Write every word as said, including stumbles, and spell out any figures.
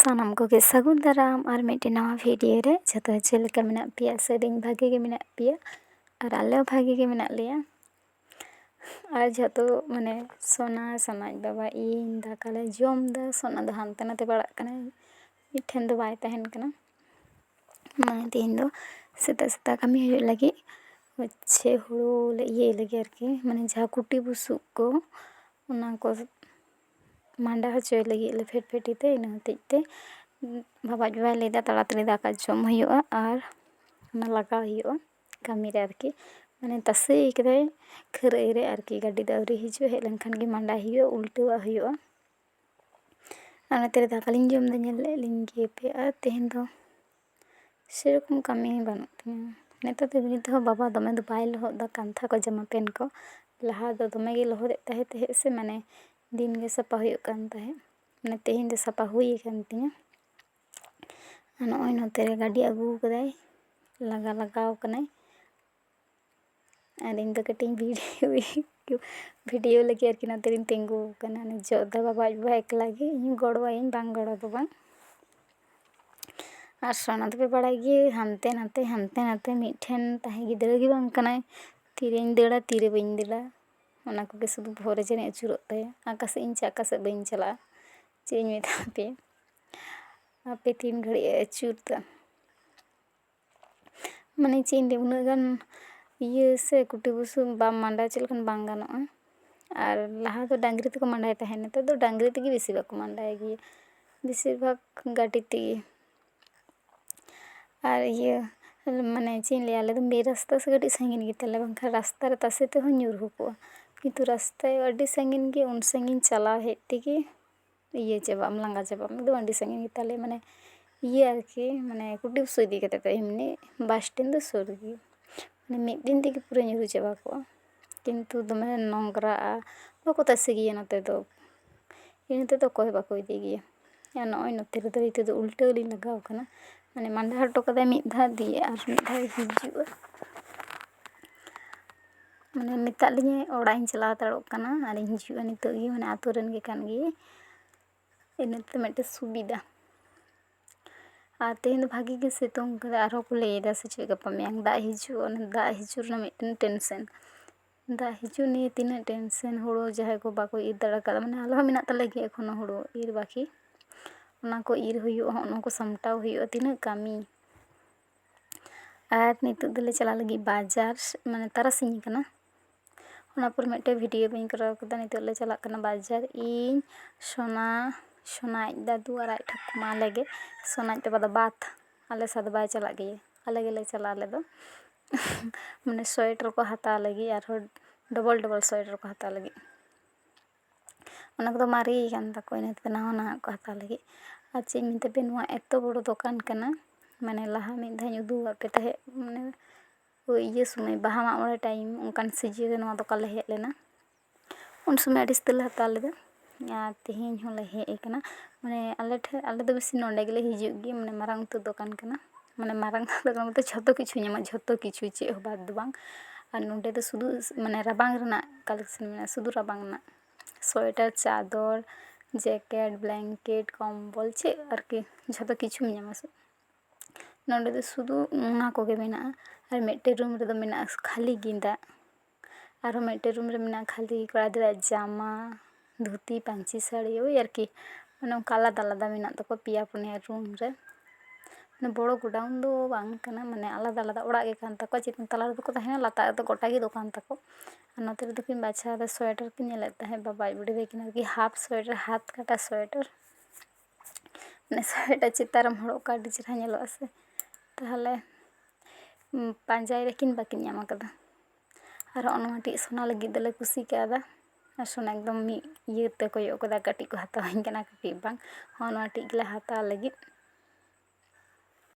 ᱥᱟᱱᱟᱢ ᱠᱚᱜᱮ ᱥᱟᱹᱜᱩᱱ ᱫᱟᱨᱟᱢ ᱟᱨ ᱢᱤᱫᱴᱮᱱ ᱱᱟᱣᱟ ᱵᱷᱤᱰᱤᱭᱳ ᱨᱮ᱾ ᱡᱷᱚᱛᱚ ᱪᱮᱫ ᱞᱮᱠᱟ ᱢᱮᱱᱟᱜ ᱯᱮᱭᱟ? ᱟᱥᱟᱭᱫᱟᱹᱧ ᱵᱷᱟᱜᱮ ᱜᱮ ᱢᱮᱱᱟᱜ ᱯᱮᱭᱟ ᱟᱨ ᱟᱞᱮ ᱦᱚᱸ ᱵᱷᱟᱜᱮ ᱜᱮ ᱢᱮᱱᱟᱜ ᱞᱮᱭᱟ᱾ ᱟᱨ ᱡᱷᱚᱛᱚ ᱢᱟᱱᱮ ᱥᱚᱱᱟ, ᱥᱚᱱᱟ ᱟᱡ ᱵᱟᱵᱟ, ᱤᱧ ᱫᱟᱠᱟ ᱞᱮ ᱡᱚᱢ ᱮᱫᱟ᱾ ᱥᱚᱱᱟ ᱫᱚ ᱦᱟᱱᱛᱮ ᱱᱟᱛᱮ ᱯᱟᱲᱟᱜ ᱠᱟᱱᱟᱭ, ᱢᱤᱫ ᱴᱷᱮᱱ ᱫᱚ ᱵᱟᱭ ᱛᱟᱦᱮᱱ ᱠᱟᱱᱟ᱾ ᱢᱟᱱᱮ ᱛᱮᱦᱮᱧ ᱫᱚ ᱥᱮᱛᱟᱜ ᱥᱮᱛᱟᱜ ᱠᱟᱹᱢᱤ ᱦᱩᱭᱩᱜ ᱞᱟᱹᱜᱤᱫ ᱦᱚᱪᱪᱷᱮ ᱦᱩᱲᱩ ᱞᱮ ᱤᱭᱟᱹᱭ ᱞᱟᱹᱜᱤᱫ ᱟᱨᱠᱤ, ᱢᱟᱱᱮ ᱡᱟᱦᱟᱸ ᱠᱩᱴᱤ ᱵᱩᱥᱩᱵ ᱠᱚ, ᱚᱱᱟ ᱠᱚ ᱢᱟᱸᱰᱟ ᱦᱚᱪᱚᱭ ᱞᱟᱹᱜᱤᱫ ᱞᱮ ᱯᱷᱮᱴ ᱯᱷᱮᱴᱤ ᱛᱮ᱾ ᱤᱱᱟᱹ ᱦᱚᱛᱮᱡ ᱛᱮ ᱵᱟᱵᱟ ᱟᱡ ᱵᱟᱵᱟᱭ ᱞᱟᱹᱭᱫᱟ ᱛᱟᱲᱟᱛᱟᱲᱤ ᱫᱟᱠᱟ ᱡᱚᱢ ᱦᱩᱭᱩᱜᱼᱟ ᱟᱨ ᱚᱱᱟ ᱞᱟᱜᱟᱣ ᱦᱩᱭᱩᱜᱼᱟ ᱠᱟᱹᱢᱤ ᱨᱮ ᱟᱨᱠᱤ᱾ ᱢᱟᱱᱮ ᱛᱟᱥᱮ ᱠᱟᱫᱟᱭ ᱠᱷᱟᱹᱨᱟᱹᱭ ᱨᱮ ᱟᱨᱠᱤ, ᱜᱟᱹᱰᱤ ᱫᱚ ᱟᱹᱣᱨᱤ ᱦᱤᱡᱩᱜᱼᱟ, ᱦᱮᱡ ᱞᱮᱱᱠᱷᱟᱱ ᱜᱮ ᱢᱟᱸᱰᱟᱭ ᱦᱩᱭᱩᱜᱼᱟ, ᱩᱞᱴᱟᱹᱣᱟᱜ ᱦᱩᱭᱩᱜᱼᱟ᱾ ᱟᱨ ᱱᱚᱛᱮ ᱨᱮ ᱫᱟᱠᱟ ᱞᱤᱧ ᱡᱚᱢ ᱮᱫᱟ, ᱧᱮᱞ ᱞᱮᱫ ᱞᱤᱧ ᱜᱮᱯᱮ᱾ ᱟᱨ ᱛᱮᱦᱮᱧ ᱫᱚ ᱥᱮᱨᱚᱠᱚᱢ ᱠᱟᱹᱢᱤ ᱵᱟᱹᱱᱩᱜ ᱛᱤᱧᱟᱹ᱾ ᱱᱮᱛᱟᱨ ᱫᱚ ᱮᱢᱱᱤ ᱛᱮᱦᱚᱸ ᱵᱟᱵᱟ ᱫᱚᱢᱮ ᱫᱚ ᱵᱟᱭ ᱞᱚᱦᱚᱫ ᱮᱫᱟ ᱠᱟᱱᱛᱷᱟ ᱠᱚ, ᱡᱟᱢᱟ ᱯᱮᱱᱴ ᱠᱚ᱾ ᱞᱟᱦᱟ ᱫᱚ ᱫᱚᱢᱮ ᱜᱮ ᱞᱚᱦᱚᱫᱮᱫ ᱛᱟᱦᱮᱸᱫ ᱛᱟᱦᱮᱸᱫ ᱥᱮ, ᱢᱟᱱᱮ ᱫᱤᱱ ᱜᱮ ᱥᱟᱯᱷᱟ ᱦᱩᱭᱩᱜ ᱠᱟᱱ ᱛᱟᱦᱮᱸᱫ᱾ ᱢᱟᱱᱮ ᱛᱮᱦᱮᱧ ᱫᱚ ᱥᱟᱯᱷᱟ ᱦᱩᱭ ᱟᱠᱟᱱ ᱛᱤᱧᱟᱹ᱾ ᱟᱨ ᱱᱚᱜᱼᱚᱭ ᱱᱚᱛᱮ ᱨᱮ ᱜᱟᱹᱰᱤ ᱟᱹᱜᱩ ᱟᱠᱟᱫᱟᱭ, ᱞᱟᱜᱟ ᱞᱟᱜᱟᱣ ᱠᱟᱱᱟᱭ᱾ ᱟᱨ ᱤᱧ ᱫᱚ ᱠᱟᱹᱴᱤᱡ ᱤᱧ ᱵᱷᱤᱰᱤᱭᱳ, ᱵᱷᱤᱰᱤᱭᱳ ᱞᱟᱹᱜᱤᱫ ᱟᱨᱠᱤ ᱱᱚᱛᱮ ᱨᱤᱧ ᱛᱤᱸᱜᱩ ᱟᱠᱟᱱᱟ᱾ ᱚᱱᱮ ᱡᱚᱜ ᱫᱚ ᱵᱟᱵᱟ ᱟᱡ ᱵᱟᱵᱟ ᱮᱠᱞᱟ ᱜᱮ, ᱤᱧ ᱜᱚᱲᱚᱣᱟᱭᱟᱹᱧ, ᱵᱟᱝ ᱜᱚᱲᱚ ᱫᱚ ᱵᱟᱝ᱾ ᱟᱨ ᱥᱚᱱᱟ ᱫᱚᱯᱮ ᱵᱟᱲᱟᱭ ᱜᱮ, ᱦᱟᱱᱛᱮ ᱱᱟᱛᱮ, ᱦᱟᱱᱛᱮ ᱱᱟᱛᱮ ᱢᱤᱫ ᱴᱷᱮᱱ ᱛᱟᱦᱮᱸ ᱜᱤᱫᱽᱨᱟᱹ ᱜᱮ ᱵᱟᱝ ᱠᱟᱱᱟᱭ᱾ ᱛᱤᱨᱮᱧ ᱫᱟᱹᱲᱟ, ᱛᱤᱨᱮ ᱵᱟᱹᱧ ᱫᱟᱹᱲᱟ, ᱚᱱᱟ ᱠᱚᱜᱮ ᱥᱩᱫᱷᱩ ᱵᱚᱦᱚᱜ ᱨᱮ ᱡᱟᱹᱱᱤᱡ ᱟᱹᱪᱩᱨᱚᱜ ᱛᱟᱭᱟ᱾ ᱚᱠᱟ ᱥᱮᱫ ᱤᱧ ᱪᱟᱞᱟᱜᱼᱟ, ᱚᱠᱟ ᱥᱮᱫ ᱵᱟᱹᱧ ᱪᱟᱞᱟᱜᱼᱟ, ᱪᱮᱫ ᱤᱧ ᱢᱮᱛᱟ ᱯᱮᱭᱟ᱾ ᱟᱯᱮ ᱛᱤᱱ ᱜᱷᱟᱹᱲᱤᱡ ᱮ ᱟᱹᱪᱩᱨ ᱫᱟ᱾ ᱢᱟᱱᱮ ᱪᱮᱫ ᱤᱧ ᱞᱟᱹᱭᱟ, ᱩᱱᱟᱹᱜ ᱜᱟᱱ ᱤᱭᱟᱹ ᱥᱮ ᱠᱩᱴᱤ ᱵᱩᱥᱩᱵ ᱵᱟᱢ ᱢᱟᱸᱰᱟ ᱦᱚᱪᱚ ᱞᱮᱠᱷᱟᱱ ᱵᱟᱝ ᱜᱟᱱᱚᱜᱼᱟ᱾ ᱟᱨ ᱞᱟᱦᱟ ᱫᱚ ᱰᱟᱝᱨᱤ ᱛᱮᱠᱚ ᱢᱟᱸᱰᱟᱭ ᱛᱟᱦᱮᱸᱫ, ᱱᱮᱛᱟᱨ ᱫᱚ ᱰᱟᱝᱨᱤ ᱛᱮᱜᱮ ᱵᱮᱥᱤ ᱵᱟᱠᱚ ᱢᱟᱸᱰᱟᱭ ᱜᱮᱭᱟ, ᱵᱮᱥᱤᱨ ᱵᱷᱟᱜᱽ ᱜᱟᱹᱰᱤ ᱛᱮᱜᱮ᱾ ᱟᱨ ᱤᱭᱟᱹ, ᱢᱟᱱᱮ ᱪᱮᱫ ᱤᱧ ᱞᱟᱹᱭᱟ, ᱟᱞᱮ ᱫᱚ ᱢᱮᱱ ᱨᱟᱥᱛᱟ ᱥᱮ ᱠᱟᱹᱴᱤᱡ ᱥᱟᱺᱜᱤᱧ ᱜᱮᱛᱟᱞᱮ, ᱵᱟᱝᱠᱷᱟᱱ ᱨᱟᱥᱛᱟ ᱨᱮ ᱛᱟᱥᱮ ᱛᱮᱦᱚᱸ ᱧᱩᱨᱦᱩ ᱠᱚᱜᱼᱟ᱾ ᱠᱤᱱᱛᱩ ᱨᱟᱥᱛᱟ ᱟᱹᱰᱤ ᱥᱟᱺᱜᱤᱧ ᱜᱮ, ᱩᱱ ᱥᱟᱺᱜᱤᱧ ᱪᱟᱞᱟᱣ ᱦᱮᱡ ᱛᱮᱜᱮ ᱤᱭᱟᱹ ᱪᱟᱵᱟᱜ ᱟᱢ, ᱞᱟᱸᱜᱟ ᱪᱟᱵᱟᱜ ᱟᱢ, ᱮᱠᱫᱚᱢ ᱟᱹᱰᱤ ᱥᱟᱺᱜᱤᱧ ᱜᱮᱛᱟᱞᱮ᱾ ᱢᱟᱱᱮ ᱤᱭᱟᱹ ᱟᱨᱠᱤ, ᱢᱟᱱᱮ ᱠᱩᱴᱤ ᱵᱩᱥᱩᱵ ᱤᱫᱤ ᱠᱟᱛᱮ ᱫᱚ ᱮᱢᱱᱤ ᱵᱟᱥ ᱥᱴᱮᱱᱰ ᱫᱚ ᱥᱩᱨ ᱜᱮ, ᱢᱟᱱᱮ ᱢᱤᱫ ᱫᱤᱱ ᱛᱮᱜᱮ ᱯᱩᱨᱟᱹ ᱧᱩᱨᱦᱩ ᱪᱟᱵᱟ ᱠᱚᱜᱼᱟ᱾ ᱠᱤᱱᱛᱩ ᱫᱚᱢᱮ ᱱᱚᱝᱨᱟᱜᱼᱟ, ᱵᱟᱠᱚ ᱛᱟᱥᱮ ᱜᱮᱭᱟ ᱱᱚᱛᱮ ᱫᱚ, ᱤᱱᱟᱹ ᱛᱮᱫᱚ ᱚᱠᱚᱭ ᱦᱚᱸ ᱵᱟᱠᱚ ᱤᱫᱤ ᱜᱮᱭᱟ᱾ ᱟᱨ ᱱᱚᱜᱼᱚᱭ ᱱᱚᱛᱮ ᱨᱮᱫᱚ ᱱᱤᱛᱚᱜ ᱫᱚ ᱩᱞᱴᱟᱹᱣ ᱞᱤᱧ ᱞᱟᱜᱟᱣ ᱠᱟᱱᱟ, ᱢᱟᱱᱮ ᱢᱟᱸᱰᱟ ᱦᱚᱴᱚ ᱠᱟᱫᱟᱭ ᱢᱤᱫ ᱫᱷᱟᱣ, ᱫᱤᱭᱮ ᱟᱨ ᱢᱤᱫ ᱫᱷᱟᱣ ᱦᱤᱡᱩᱜᱼᱟ᱾ ᱢᱟᱱᱮ ᱢᱮᱛᱟᱜ ᱞᱤᱧᱟᱹ ᱚᱲᱟᱜ ᱤᱧ ᱪᱟᱞᱟᱣ ᱦᱟᱛᱟᱲᱚᱜ ᱠᱟᱱᱟ ᱟᱨᱤᱧ ᱦᱤᱡᱩᱜᱼᱟ ᱱᱤᱛᱚᱜ ᱜᱮ, ᱢᱟᱱᱮ ᱟᱛᱳ ᱨᱮᱱ ᱜᱮ ᱠᱟᱱ ᱜᱮ᱾ ᱤᱱᱟᱹ ᱛᱮ ᱢᱤᱫᱴᱮᱱ ᱥᱩᱵᱤᱫᱷᱟ᱾ ᱟᱨ ᱛᱮᱦᱮᱧ ᱫᱚ ᱵᱷᱟᱜᱮ ᱜᱮ ᱥᱤᱛᱩᱝ ᱠᱟᱫᱟ, ᱟᱨᱦᱚᱸ ᱠᱚ ᱞᱟᱹᱭ ᱮᱫᱟ ᱥᱮ ᱪᱮᱫ ᱜᱟᱯᱟ ᱢᱮᱭᱟᱝ ᱫᱟᱜ ᱦᱤᱡᱩᱜᱼᱟ, ᱚᱱᱟ ᱫᱟᱜ ᱦᱤᱡᱩᱜ ᱨᱮᱱᱟᱜ ᱢᱤᱫᱴᱮᱱ ᱴᱮᱱᱥᱮᱱ᱾ ᱫᱟᱜ ᱦᱤᱡᱩᱜ ᱱᱤᱭᱮ ᱛᱤᱱᱟᱹᱜ ᱴᱮᱱᱥᱮᱱ, ᱦᱩᱲᱩ ᱡᱟᱦᱟᱸᱭ ᱠᱚ ᱵᱟᱠᱚ ᱤᱨ ᱫᱟᱲᱮ ᱠᱟᱫᱟ, ᱢᱟᱱᱮ ᱟᱞᱮ ᱦᱚᱸ ᱢᱮᱱᱟᱜ ᱛᱟᱞᱮ ᱜᱮᱭᱟ ᱮᱠᱷᱚᱱᱳ ᱦᱩᱲᱩ ᱤᱨ ᱵᱟᱹᱠᱤ, ᱚᱱᱟ ᱠᱚ ᱤᱨ ᱦᱩᱭᱩᱜᱼᱟ, ᱚᱱᱟ ᱠᱚ ᱥᱟᱢᱴᱟᱣ ᱦᱩᱭᱩᱜᱼᱟ, ᱛᱤᱱᱟᱹᱜ ᱠᱟᱹᱢᱤ᱾ ᱟᱨ ᱱᱤᱛᱚᱜ ᱫᱚᱞᱮ ᱪᱟᱞᱟᱜ ᱞᱟᱹᱜᱤᱫ ᱵᱟᱡᱟᱨ, ᱢᱟᱱᱮ ᱛᱟᱨᱟᱥᱤᱧ ᱠᱟᱱᱟ, ᱚᱱᱟ ᱯᱚᱨ ᱢᱤᱫᱴᱮᱱ ᱵᱷᱤᱰᱤᱭᱳ ᱵᱟᱹᱧ ᱠᱚᱨᱟᱣ ᱠᱟᱫᱟ᱾ ᱱᱤᱛᱚᱜ ᱞᱮ ᱪᱟᱞᱟᱜ ᱠᱟᱱᱟ ᱵᱟᱡᱟᱨ, ᱤᱧ, ᱥᱳᱱᱟ, ᱥᱳᱱᱟ ᱟᱡ ᱫᱟᱫᱩ ᱟᱨ ᱟᱡ ᱴᱷᱟᱹᱠᱩᱢᱟ ᱟᱞᱮ ᱜᱮ᱾ ᱥᱳᱱᱟ ᱟᱡ ᱵᱟᱵᱟ ᱫᱚ ᱵᱟᱫ, ᱟᱞᱮ ᱥᱟᱶ ᱫᱚ ᱵᱟᱭ ᱪᱟᱞᱟᱜ ᱜᱮᱭᱟ, ᱟᱞᱮ ᱜᱮᱞᱮ ᱪᱟᱞᱟᱜᱼᱟ ᱟᱞᱮ ᱫᱚ᱾ ᱢᱟᱱᱮ ᱥᱳᱭᱮᱴᱟᱨ ᱠᱚ ᱦᱟᱛᱟᱣ ᱞᱟᱹᱜᱤᱫ, ᱟᱨᱦᱚᱸ ᱰᱚᱵᱚᱞ ᱰᱚᱵᱚᱞ ᱥᱳᱭᱮᱴᱟᱨ ᱠᱚ ᱦᱟᱛᱟᱣ ᱞᱟᱹᱜᱤᱫ᱾ ᱚᱱᱟ ᱠᱚᱫᱚ ᱢᱟᱨᱮ ᱠᱟᱱ ᱛᱟᱠᱚᱣᱟ, ᱤᱱᱟᱹ ᱛᱮ ᱱᱟᱣᱟ ᱱᱟᱣᱟ ᱠᱚ ᱦᱟᱛᱟᱣ ᱞᱟᱹᱜᱤᱫ᱾ ᱟᱨ ᱪᱮᱫ ᱤᱧ ᱢᱮᱛᱟ ᱯᱮᱭᱟ, ᱱᱚᱣᱟ ᱮᱛᱚ ᱵᱚᱲᱚ ᱫᱚᱠᱟᱱ ᱠᱟᱱᱟ, ᱢᱟᱱᱮ ᱞᱟᱦᱟ ᱢᱤᱫ ᱫᱷᱟᱣ ᱤᱧ ᱩᱫᱩᱜ ᱟᱫ ᱯᱮ ᱛᱟᱦᱮᱸᱫ, ᱢᱟᱱᱮ ᱳᱭ ᱤᱭᱟᱹ ᱥᱚᱢᱚᱭ, ᱵᱟᱦᱟ ᱢᱟᱜ ᱢᱚᱬᱮ ᱴᱟᱭᱤᱢ, ᱚᱱᱠᱟᱱ ᱥᱤᱡᱤᱱ ᱨᱮ ᱱᱚᱣᱟ ᱫᱚᱠᱟᱱ ᱞᱮ ᱦᱮᱡ ᱞᱮᱱᱟ᱾ ᱩᱱ ᱥᱚᱢᱚᱭ ᱟᱹᱰᱤ ᱩᱥᱛᱟᱹᱨ ᱞᱮ ᱦᱟᱛᱟᱣ ᱞᱮᱫᱟ᱾ ᱟᱨ ᱛᱮᱦᱮᱧ ᱦᱚᱸᱞᱮ ᱦᱮᱡ ᱟᱠᱟᱱᱟ, ᱢᱟᱱᱮ ᱟᱞᱮ ᱴᱷᱮᱱ, ᱟᱞᱮ ᱫᱚ ᱵᱮᱥᱤ ᱱᱚᱸᱰᱮ ᱜᱮᱞᱮ ᱦᱤᱡᱩᱜ ᱜᱮᱭᱟ, ᱢᱟᱱᱮ ᱢᱟᱨᱟᱝ ᱩᱛᱟᱹᱨ ᱫᱚᱠᱟᱱ ᱠᱟᱱᱟ, ᱢᱟᱱᱮ ᱢᱟᱨᱟᱝ ᱫᱚᱠᱟᱱ ᱵᱚᱞᱛᱮ ᱡᱷᱚᱛᱚ ᱠᱤᱪᱷᱩ ᱧᱟᱢᱚᱜᱼᱟ, ᱡᱷᱚᱛᱚ ᱠᱤᱪᱷᱩ, ᱪᱮᱫ ᱦᱚᱸ ᱵᱟᱫ ᱫᱚ ᱵᱟᱝ᱾ ᱟᱨ ᱱᱚᱸᱰᱮ ᱫᱚ ᱥᱩᱫᱷᱩ ᱢᱟᱱᱮ ᱨᱟᱵᱟᱝ ᱨᱮᱱᱟᱜ ᱠᱟᱞᱮᱠᱥᱚᱱ ᱢᱮᱱᱟᱜᱼᱟ, ᱥᱩᱫᱷᱩ ᱨᱟᱵᱟᱝ ᱨᱮᱱᱟᱜ, ᱥᱳᱭᱮᱴᱟᱨ, ᱪᱟᱫᱚᱨ, ᱡᱮᱠᱮᱴ, ᱵᱞᱮᱝᱠᱮᱴ, ᱠᱚᱢᱵᱚᱞ, ᱪᱮᱫ ᱟᱨᱠᱤ ᱡᱷᱚᱛᱚ ᱠᱤᱪᱷᱩᱢ ᱧᱟᱢᱟ᱾ ᱱᱚᱸᱰᱮ ᱫᱚ ᱥᱩᱫᱷᱩ ᱚᱱᱟ ᱠᱚᱜᱮ ᱢᱮᱱᱟᱜᱼᱟ᱾ ᱟᱨ ᱢᱤᱫᱴᱮᱱ ᱨᱩᱢ ᱨᱮᱫᱚ ᱢᱮᱱᱟᱜᱼᱟ ᱠᱷᱟᱹᱞᱤ ᱜᱮᱸᱫᱟᱜ, ᱟᱨᱦᱚᱸ ᱢᱤᱫᱴᱮᱱ ᱨᱩᱢ ᱨᱮ ᱢᱮᱱᱟᱜᱼᱟ ᱠᱷᱟᱹᱞᱤ ᱠᱚᱲᱟ ᱜᱤᱫᱽᱨᱟᱹᱣᱟᱜ ᱡᱟᱢᱟ, ᱫᱷᱩᱛᱤ, ᱯᱟᱹᱧᱪᱤ ᱥᱟᱹᱲᱤ, ᱳᱭ ᱟᱨᱠᱤ, ᱢᱟᱱᱮ ᱚᱱᱠᱟ ᱟᱞᱟᱫᱟ ᱟᱞᱟᱫᱟ ᱢᱮᱱᱟᱜ ᱛᱟᱠᱚᱣᱟ ᱯᱮᱭᱟ ᱯᱩᱱᱭᱟ ᱨᱩᱢ ᱨᱮ᱾ ᱢᱟᱱᱮ ᱵᱚᱲᱚ ᱜᱳᱰᱟᱣᱩᱱ ᱫᱚ ᱵᱟᱝ ᱠᱟᱱᱟ, ᱢᱟᱱᱮ ᱟᱞᱟᱫᱟ ᱟᱞᱟᱫᱟ ᱚᱲᱟᱜ ᱜᱮ ᱠᱟᱱ ᱛᱟᱠᱚᱣᱟ, ᱪᱮᱛᱟᱱ ᱛᱟᱞᱟ ᱨᱮᱫᱚ ᱠᱚ ᱛᱟᱦᱮᱱᱟ, ᱞᱟᱛᱟᱨ ᱨᱮᱫᱚ ᱜᱚᱴᱟ ᱜᱮ ᱫᱚᱠᱟᱱ ᱛᱟᱠᱚ᱾ ᱟᱨ ᱱᱚᱛᱮ ᱨᱮᱫᱚ ᱠᱤᱱ ᱵᱟᱪᱷᱟᱣ ᱮᱫᱟ, ᱥᱳᱭᱮᱴᱟᱨ ᱠᱤᱱ ᱧᱮᱞᱮᱫ ᱛᱟᱦᱮᱸᱫ ᱵᱟᱵᱟ ᱟᱡ ᱵᱩᱰᱷᱤ ᱛᱟᱹᱠᱤᱱ ᱟᱨᱠᱤ, ᱦᱟᱯ ᱥᱳᱭᱮᱴᱟᱨ, ᱦᱟᱛ ᱠᱟᱴᱟ ᱥᱳᱭᱮᱴᱟᱨ᱾ ᱢᱟᱱᱮ ᱥᱳᱭᱮᱴᱟᱨ ᱪᱮᱛᱟᱱ ᱨᱮᱢ ᱦᱚᱨᱚᱜ ᱠᱟᱜᱼᱟ, ᱟᱹᱰᱤ ᱪᱮᱦᱨᱟ ᱧᱮᱞᱚᱜᱼᱟ ᱥᱮ᱾ ᱛᱟᱦᱚᱞᱮ, ᱩᱢ, ᱯᱟᱸᱡᱟᱭ ᱫᱟᱹᱠᱤᱱ, ᱵᱟᱹᱠᱤᱱ ᱧᱟᱢ ᱟᱠᱟᱫᱟ᱾ ᱟᱨ ᱦᱚᱸᱜᱼᱚ ᱱᱚᱣᱟ ᱴᱤᱡ ᱥᱳᱱᱟ ᱞᱟᱹᱜᱤᱫ ᱫᱚᱞᱮ ᱠᱩᱥᱤ ᱠᱟᱣᱫᱟ᱾ ᱟᱨ ᱥᱳᱱᱟ ᱮᱠᱫᱚᱢ ᱢᱤᱫ ᱤᱭᱟᱹ ᱛᱮ ᱠᱚᱭᱚᱜ ᱠᱟᱫᱟ, ᱠᱟᱹᱴᱤᱡ ᱠᱚ ᱦᱟᱛᱟᱣᱟᱹᱧ ᱠᱟᱱᱟ, ᱠᱟᱹᱴᱤᱡ ᱵᱟᱝ᱾ ᱦᱚᱸᱜᱼᱚ ᱱᱚᱣᱟ ᱴᱤᱡ ᱜᱮᱞᱮ ᱦᱟᱛᱟᱣ ᱞᱟᱹᱜᱤᱫ᱾